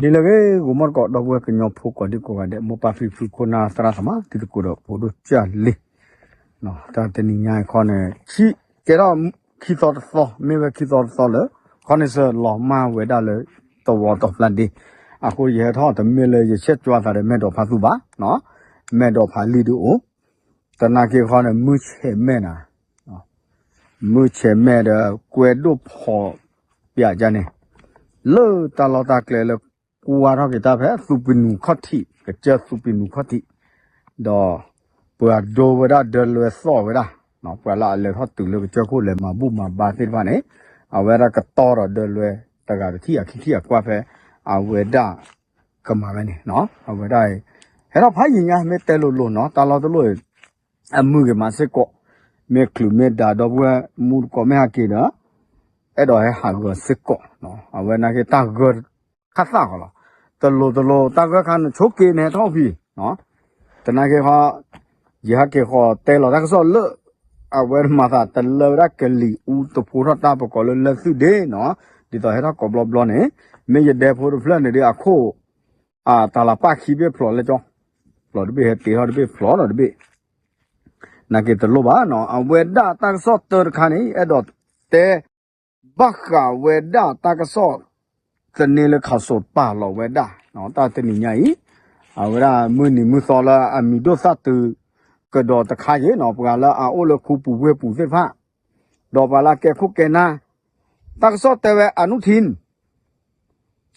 ဒ်လဲၣ်ဂ့ၤ ဂီၤမီၢ်တကိး ဒီပုၢ်ဝဲၢ်ကညီဖိကိးဒံကိးဂၤဒဲး မိၢ်ပၢ်ဖံဖု ခိၣ်နၢ်သရၣ်သမါ တံၤသကိးဒီးဖိဒိၣ်ကၢ်လံၤ, တၢ်တနံၤညါအံၤခီန့ၣ် ကဲထီၣ်ခံသီတသီ မ့ၢ်ဝဲခံသီတသီလၢ ခီန့ၣ်စၢၤလီၤမၢ်ဝဲဒၣ်လၢ သဝီတီၤဖျါဒ့, အဃိယဟဲထီၣ်တမ့ၢ်လၢယဆဲးကွၢ်သးဒီးမဲာ်ဒိးဖးသူဘၣ်, မဲာ်ဒိးဖးလံၢ်ဒုးအိၣ်, သနာ်က့ခီန့ၣ် မုၢ်ဆဲးမဲာ်နၤ မုၢ်ဆဲးမဲာ်ဒီး ကွဲဒိၣ်ဖီးပၠးကန့ၣ်, လၢတၢ်လီၢ်တၢ်ကျဲလၢ ကွၢ်ထီၣ်က့ၤတၢ်ဖဲသူပံၤနူၤခီၣ်ထံး ကစၢၢ်သူပံၤနူၤခီၣ်ထံး, ဒီးပှၤဒိဝဲဒၣ်ဒၢလွဲသီၣ်ဝဲဒၣ်, ပှၤလၢအလဲၤထီၣ်တုၤလၢကစၢၢ်ခိၣ်လဲၤမၤဘူၣ်မၤဘါသ့ၣ်တဖၣ်န့ၣ်, အဝဲဒၣ်ကတီၢ်ဒီးဒၢလွဲတဂၤတထံၣ်အခံထံၣ်အကွၢ်ဖဲ အဝဲဒၣ် ကမၤဝဲန့ၣ်, အဝဲဒၣ်အံၤ ဟဲထီၣ်ဖးယံၤညါမ့ၢ်တဲလိၤလိၤနီၤ တၢ်လီၢ်တလိၣ်အံၤ အမုာ်ဂ့ၤမးစ့ၢ်ကီး, မ့ၢ်ချုးမ့ၢ်ဒါဒီပုၢ်ဝဲၢ်မူတကိးမ့ၢ်ဟးက့ၤဒီး အဲၣ်ဒိးဟဲဟးဂီၤစ့ၢ်ကီး, အဝဲနာ်က့တၢ်ဂၢၢ်ခါသၣ်ဃီလီၤ, တလိၤတလိၤတၢ်ဂၢၢ်ခါန့ၣ်ဆိးက့န့ၣ်ဟဲထီၣ်ဖံး, သနာ်က့ခီ ယဟဲက့ၤဃီတဲလီၤတၢ်ကစီၣ်လၢ အဝဲမၤသးတလၢဝဲဒၣ်ကလံၤအူတဖိထီၣ်တၢ်ပကိးလၢလၢသုးဒ့နီၤ, ဒ်သိးဟဲထီၣ်ကိးဘျီဘျီန့ၣ်, မ့ၢ်ယဒဲဖိတဖျၢၣ်န့ၣ်ဒီးအခိၣ် အတၢ်လၤပၣ်ခံဘ့ၣ်ဖျိးလဲကၠီ, ဖျိးတဘ့ၣ်ဟဲတ့ထီၣ်တဘ့ၣ်ဖျိးဒီးတဘ့ၣ်, နာ်က့တလိၣ်ဘၣ်နီၤ, အဝဲဒၣ်တၢ်ကစီၣ်တၢတခါန့ၣ် အဲၣ်ဒိးတဲ ဘၣ်ဃးဝဲဒၣ်တၢ်ကစီၣ် သန့လၢခးစိးပာ်လီၤဝဲဒၣ် တၢ်တနံၤညါအံၤ, အဝဲဒၣ်မုၢ်နံၤမုၢ်သီလၢအမံၤဒိၣ်သၣ်တုၤ ကဒီးတခါယ့ၣ်နီၤ ပှၤလၢအအိၣ်လၢခူပူၤဝ့ၢ်ပူၤသ့ၣ်တဖၣ်, ဒီးပှၤလၢအကဲခိၣ်ကဲနၢ်, တၢ်ကစီၣ်တဲဝဲအနုထံၣ်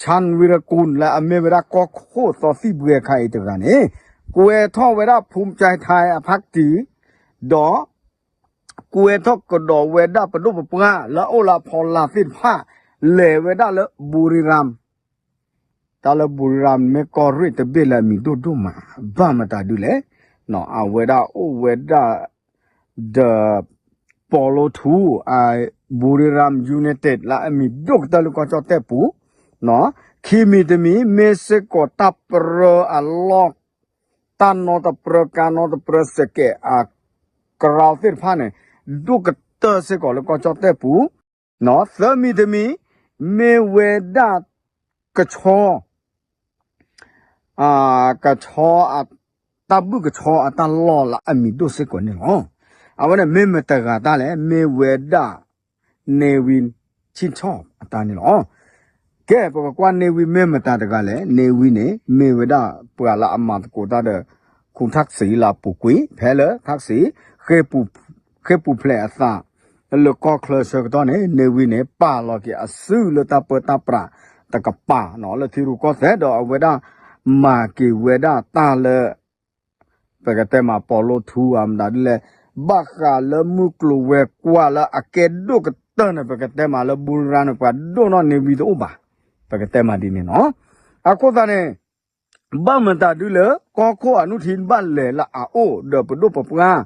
ချန်ဝံရကူၣ် လၢအမ့ၢ်ဝဲဒၣ်ကီၢ်ခိၣ်သီသံၣ်ဘှဲခါအံၤတဂၤန့ၣ်, ကွဲထီၣ်ဝဲဒၣ်ဖူၣ်ကၠဲးထဲအဖါတံၢ်, ဒီး ကွဲထီၣ်ကဒီးဝဲဒၣ်ပဒိၣ်ပပှၢ်လၢအအိၣ်လၢအဖီလာ်သ့ၣ်တဖၣ်, လဲၤဝဲဒၣ်လၢဘူရံရၣ်, တၢ်လၢဘူရံရၣ်မ့ၢ်ကီၢ်ရ့ၣ်တဘ့ၣ်လၢအမံၤဒိၣ်ဒိၣ်မး, ဘၣ်မတၤဒုလဲၣ်, အဝဲဒၣ်အိၣ်ဝဲဒၣ် ဒီး ပီၤလိထူ, ဘူရံရၣ် ယူန့တ့း လၢအမံၤဒိၣ်ကတၢၢ်လၢကီၢ်ကၠီၣ်တဲၣ်ပူၤ, ခံမံၤတမံၤ မ့ၢ်စ့ၢ်ကီးတၢ်ပြၢအလီၢ်, တၢ်နီတပြၢကါနီတပြၢစဲးကဲးအကရၢသ့ၣ်တဖၣ်န့ၣ်, ဒိၣ်ကတၢၢ်စ့ၢ်ကီးလၢကီၢ်ကၠီၣ်တဲၣ်ပူၤ, သၢမံၤတမံၤ မ့ၢ်ဝဲဒၣ် ကဆီ ကဆီ တၢ်ဘုၣ်ကဆီအတၢ်လီၢ်လၢအမံၤဒိၣ်စ့ၢ်ကီးန့ၣ်လီၤ. အဝဲန့ၣ်မ့ၢ်မတၤတဂၤတၢ်လဲၣ်, မ့ၢ်ဝဲဒၣ် န့ၢ်ဝံၣ် ထံၣ်ထီၣ် အတၢ်န့ၣ်လီၤ. ကဲ ပကကွၢ်န့ၢ်ဝံၣ်မ့ၢ်မတၤတဂၤလဲၣ်, န့ၢ်ဝံၣ်န့ၣ် မ့ၢ်ဝဲဒၣ်ပှၤလၢအမၤသကိးတၢ်ဒီး ခူၣ်ထၣ်စံလၢအပူၤကွံာ် ဖဲလၢထၣ်စံ ဃ့ၢ်ပူၤဖျဲးအသး လၢကီၢ်ချၢဆၢကတီၢ်န့ၣ် န့ၢ်ဝံၣ်န့ၣ် ပာ်လီၤက့ၤအစုလၢတၢ်ပၢတၢ်ပြးတကပၤနီၤ လၢထံရူၢ်ကီၢ်သဲးဒီးအဝဲဒၣ် မၤက့ၤဝဲဒၣ်တၢ်လၢ ပကတဲမးပီၤလိထူဧါ မတၤဒ်လဲၣ်, ဘၣ်ဃးလၢမုၢ်ကျိၤဝဲၤကွာ်လၢအကဲဒိၣ်ကတၢၢ်န့ၣ် ပကတဲမးလၢဘူရံရၣ်န့ၣ် ပှၤဒိၣ်နီၢ်န့ၢ်ဝံၣ်တအိၣ်ဘၣ်, ပကတဲမးဒ်န့ၣ်နီၤ. အဃိသတးန့ၣ် ဘၣ်မတၤဒ်လၢ ကီၢ်ခိၣ်အနုထံၣ်ဘၣ်လဲၤလၢအအိၣ်ဒီးပဒိၣ်ပပှၢ်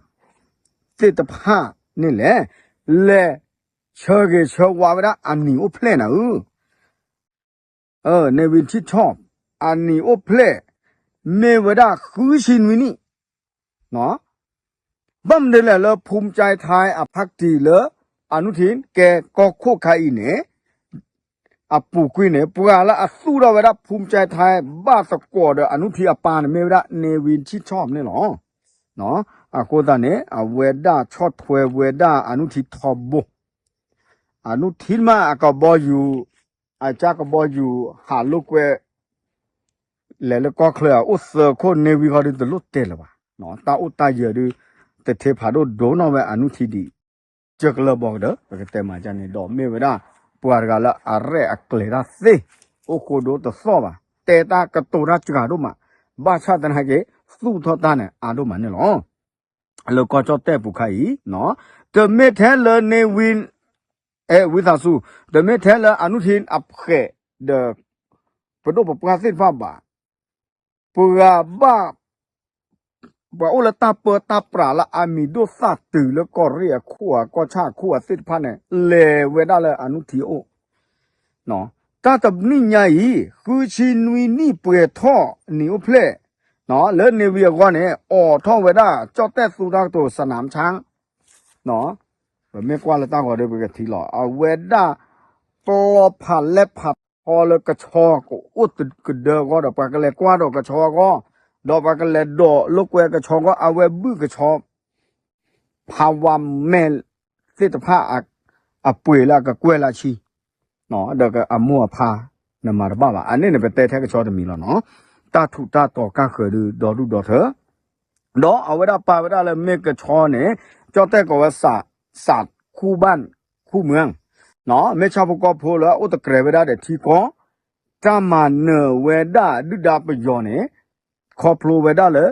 သ့ၣ်တဖၣ်န့ၣ်လဲၣ်, လဲၤဆၢဂ့ၤဆၢဝါဝဲဒၣ်အနံၤအိၣ်ဖျဲၣ်နၤဧၢ န့ၢ်ဝံၣ်ထံၣ်ထီၣ် အနံၤအိၣ်ဖျဲၣ် မ့ၢ်ဝဲဒၣ်ဃုဆံနွံနံၣ်, ဘၣ်မနုၤလဲၣ်လၢ ဖူၣ်ကၠဲးထဲအဖါတံၢ်လၢ အနုထံၣ်ကဲကီၢ်ခိၣ်ခါအံၤန့ၣ် အပူၤကွံာ်န့ၣ် ပှၤလၢအသူၣ်ထီၣ်ဝဲဒၣ် ဖူၣ်ကၠဲးထဲ ဘၣ်သကိးဒီးအနုထံၣ်အပၢ်န့ၣ် မ့ၢ်ဝဲဒၣ် န့ၢ်ဝံၣ်ထံၣ်ထီၣ်န့ၣ်လီၤ. အဃိသတးန့ၣ် အဝဲဒၣ်ဆီၣ်ထွဲဝဲဒၣ်အနုထံၣ်ထီဘိ အနုထံၣ်မးအကဘီယူၤ အကၢကဘီယူၤ ဟးလိာ်ကွဲ လဲၤလၢကီၢ်ချၢ အအိၣ်သၢခိၣ်န့ၢ်ဝံၣ်ဃီဒုးတလိၣ်တဲလၢၤဘၣ်. တၢ်အိၣ်တၢ်ယၢၤဒုး တထ့ဖးဒိၣ်ဒိၣ်နီၢ်ဝဲအနုထံၣ်ဒံး ကၢကလၢဘီကဒၢ ပကတဲမးန့ၣ် ဒီးမ့ၢ်ဝဲဒၣ် ပှၤတဂၤလၢအရဲၣ်အကျဲၤတၢ်သ့ အိၣ်ဃိဒိတသီၣ်ဘၣ် တဲတၢ်ကတိၤတၢ်စှၤဒိၣ်မး ဘၣ်ဆၣ်သနာ်က့ သူၣ်ထီၣ်တၢ်န့ၣ်အါဒိၣ်မးန့ၣ်လီၤ. လၢကီၢ်ကၠီၣ်တဲၣ်ပူၤခါအံၤ တမ့ၢ်ထဲလၢန့ၢ်ဝံၣ် အဲ ဝံသးစူၤ တမ့ၢ်ထဲလၢအနုထံၣ်အဖှဲးဒီး ပဒိၣ်ပပှၢ်သ့ၣ်တဖၣ်ဘၣ်. ပှၤဘၣ် ပှၤအိၣ်လၢတၢ်ပၢတၢ်ပြးလၢအမံၤဒိၣ်သၣ်တုၤလၢကီၢ်ရ့ၣ်အခိၣ်အကီၢ်ဆၣ်အခိၣ်အသ့ၣ်တဖၣ်န့ၣ် လဲၤဝဲဒၣ်လၢအနုထံၣ်အအိၣ် တၢ်တနံၣ်ညါအံၤ ဃုဆံနွံနံၣ်ပှဲၤထီၣ်နံၤအိၣ်ဖျဲၣ် လၢန့ၢ်ဝံၤအဂီၢ်န့ၣ် အိးထီၣ်ဝဲဒၣ် ကၠီၣ်တဲၣ်သူတၢ်ကတိၤ စနၣ်ဆၣ် ပမ့ၢ်ကွၢ်လၢတၢ်ဂီၤဒီးပကထံၣ်လီၤ အဝဲဒၣ် ပျီဖးလဲၢ်ဖး ပှၤကလဲၤထီလၢကဆီကအိၣ်တကဒၢအဂီၢ်ဒီး ပှၤကလဲၤကွၢ်ဒီးကဆီအဂီၢ်, ဒီးပှၤကလဲၤဒိးလိာ်ကွဲကဆီအဂီၢ် အဝဲဘုၣ်ကဆီ ဖးဝါမဲာ်သ့ၣ်တဖၣ် အပှ့ၤလၢအကကွဲၢ်လၢဆံ ဒီးအမိၢ်အဖါ နမၤတဘၣ်ဘၣ်. အန့ၣ်န့ၣ် ပတဲထဲကဆီတမံၤလီၤနီၤ. တၢ်ထူးတၢ်တီၤကၢ်ဃၢၤဒုး ဒီဒူၣ်ဒီထၢ ဒီးအဝဲဒၣ်ပာ်ဝဲဒၣ်လၢမ့ၢ်ကဆီန့ၣ် ကၠီၣ်တဲၣ်ကိးဝဲ စးခူဘၣ်ခူမၢၢ်, မ့ၢ်ဆၣ်ဖိကီၢ်ဖိလၢအအိၣ်တကြဲးဝဲဒၣ်ဒီးထံကီၢ် တၢ်မၤနၢၤဝဲဒၣ်ဒုၣ်ဒါပယီၤန့ၣ် ခီဖျိဝဲဒၣ်လၢ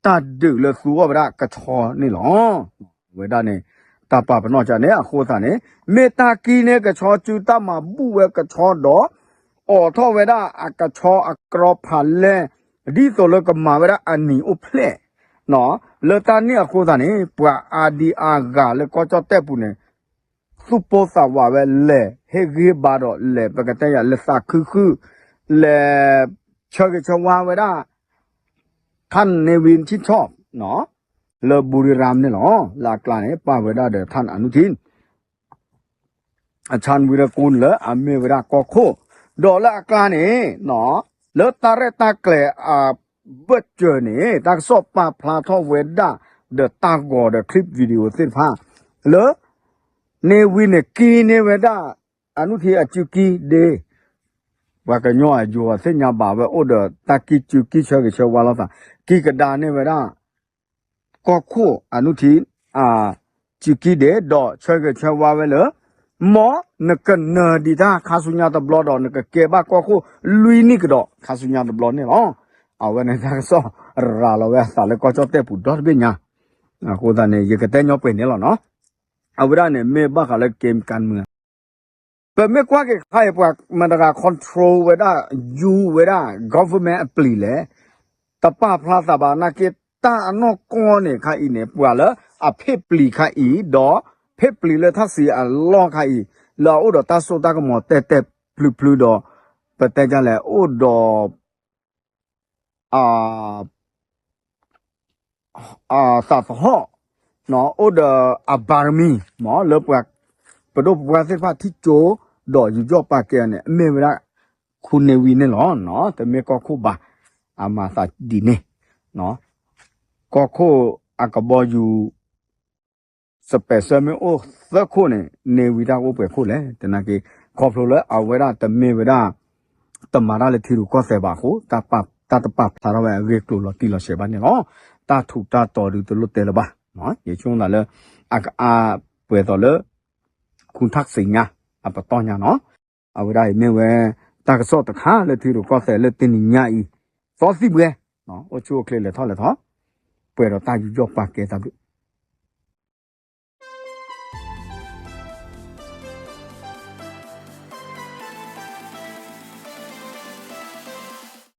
တၢ်ဒုးလၢသူအီၤဝဲဒၣ်ကဆီန့ၣ်လီၤ. ဝဲဒၣ်န့ၣ် တၢ်ပာ်ပနီၣ်ကန့ၣ် အဃိသတးန့ၣ် မ့ၢ်တၢ်ကံန့ၣ် ကဆီစုတၢ်မၤဘူၣ်ဝဲကဆီဒီး အိးထီၣ်ဝဲဒၣ်အကဆီအကြီဖးလဲၢ် ဒ်သိးလၢကမၤဝဲဒၣ်အနံၤအိၣ်ဖျဲၣ် လၢတၢ်န့ၣ်အဃိသတးန့ၣ် ပှၤအါဒံအါဂၤလၢကီၢ်ကၠီၣ်တဲၣ်ပူၤန့ၣ် သူၣ်ပိၢ်သးဝးဝဲ လဲၤဟ့ၣ်ဂံၢ်ဟ့ၣ်ဘါဒီး လဲၤပကတဲယၤ လဲၤသးခုဃုာ် လဲၤဆၢဂ့ၤဆၢဝါဝဲဒၣ် ထၣ်န့ၢ်ဝံၤထံၣ်ထီၣ် လၢဘူရံရၣ်န့ၣ်လီၤ. လၢအကျါန့ၣ် ပာ်ဝဲဒၣ်ဒီး ထၣ်အနုထံၣ် အဆၣ်ဝံရကူၣ် လၢအမ့ၢ်ဝဲဒၣ်ကီၢ်ခိၣ်, ဒီးလၢအကျါန့ၣ် လၢတၢ်ရဲၣ်တၢ်ကျဲၤအဘၢၣ်စၢၤန့ၣ် တၢ်ကစီၣ်ပာ်ဖျါထီၣ်ဝဲဒၣ် ဒီးတၢ်ဂီၤဒီး clip video သ့ၣ်တဖၣ် လၢ န့ၢ်ဝံၤန့ၣ် ကံန့ၢ်ဝဲဒၣ် အနုထံၣ်အစုကံဒ့ ပှၤကညီအယိၤအသ့ၣ်ညါဘၣ်ဝဲအိၣ်ဒီးတၢ်ကံစုကံဆၢဂ့ၤဆၢဝါလိာ်သး, ကံကဒါန့ၢ်ဝဲဒၣ် ကီၢ်ခိၣ်အနုထံၣ် စုကံဒ့ ဒီးဆၢဂ့ၤဆၢဝါဝဲလၢ မ်နကနၢၤဒံးတၢ်ခါဆူညါတဘျီဒီး နကကဲဘၣ်ကီၢ်ခိၣ်လွံၢ်နံၣ်ကဒီးခါဆူညါတဘျီန့ၣ်လီၤ. အဝဲန့ၣ်တၢ်ကစီၣ်ရၤလီၤဝဲအသးလၢကီၢ်ကၠီၣ်တဲၣ်ပူၤဒီတဘ့ၣ်ညါ, အဃိသတးန့ၣ် ယကတဲညီပှဲၤန့ၣ်လီၤနီၤ. အဝဲဒၣ်န့ၣ် မ့ၢ်ဘၣ်ဃးလၢ game ကၢၣ်မၢ ပမ့ၢ်ကွၢ်က့ၤခါအံၤ ပှၤမတၤတဂၤ control ဝဲဒၣ် ယူဝဲဒၣ် government အပျံၤလဲၣ်, တပာ်ဖျါသးဘၣ်နာ်က့ တၢ်အနီၢ်ကီၢ်န့ၣ်ခါအံၤန့ၣ် ပှၤလၢအဖ့ၣ်ပျံၤခါအံၤ ဒီးဖ့ၣ်ပျံၤလၢထၣ်စံးအလီၢ်ခါအံၤ လၢအအိၣ်ဒီးတၢ်စိတၢ်ကမီၤတဲာ်တဲာ်ဖျုးဖျုးဒီး ပတဲဒ်လဲၣ် အိၣ်ဒီး သးသဟီၣ် အိၣ်ဒီးအဘၣ်ရမံၤ မ်လၢပှၤ ပဒိၣ်ပပှၢ်သ့ၣ်တဖၣ်ထံၣ်ကၠိ ဒီးယူးယီၣ်ပာ်ကဲန့ၣ် မ့ၢ်ဝဲဒၣ် ခူန့ၢ်ဝံၤန့ၣ်လီၤ. တမ့ၢ်ကီၢ်ခိၣ်ဘၣ်, အမၤသးဒ်န့ၣ် ကီၢ်ခိၣ်အကဘီယူၤ စပဲးဆၢမ့ၢ်အိၣ်သၢခိၣ်န့ၣ် န့ၢ်ဝံၤတၢ်အိၣ်ပှဲၤခိၣ်လဲၣ်. သနာ်က့ ခီဖျိလၢအဝဲဒၣ်တမ့ၢ်ဝဲဒၣ် တမၤတၢ်လၢထံရူၢ်ကီၢ်သဲးဘၣ်အဃိ တၢ်တပာ်ဖျါထီၣ်ဝဲအဂ့ၢ်ကျိၤလီၤတံၢ်လီၤဆဲးဘၣ်န့ၣ်လီၤ. တၢ်ထူးတၢ်တီၤဒုးတလိၣ်တဲလၢၤဘၣ်. ယဆိကမိၣ်သးလၢ အကအါပှဲၤသိးလၢ ခူထၣ်စံညါ အပတီၢ်ညါနီၤ. အဝဲဒၣ်အံၤမ့ၢ်ဝဲ တၢ်ကစီၣ်တခါလၢထံရူၢ်ကီၢ်သဲးလၢတနံၤညါအံၤ သီသံၣ်ဘှဲ အိၣ်ဆူၣ်အိၣ်ချ့လဲၤထီၣ်လဲၤထီၣ် ပှဲၤဒီးတၢ်ယူးယီၣ်ပာ်ကဲတၢ်ဘျုး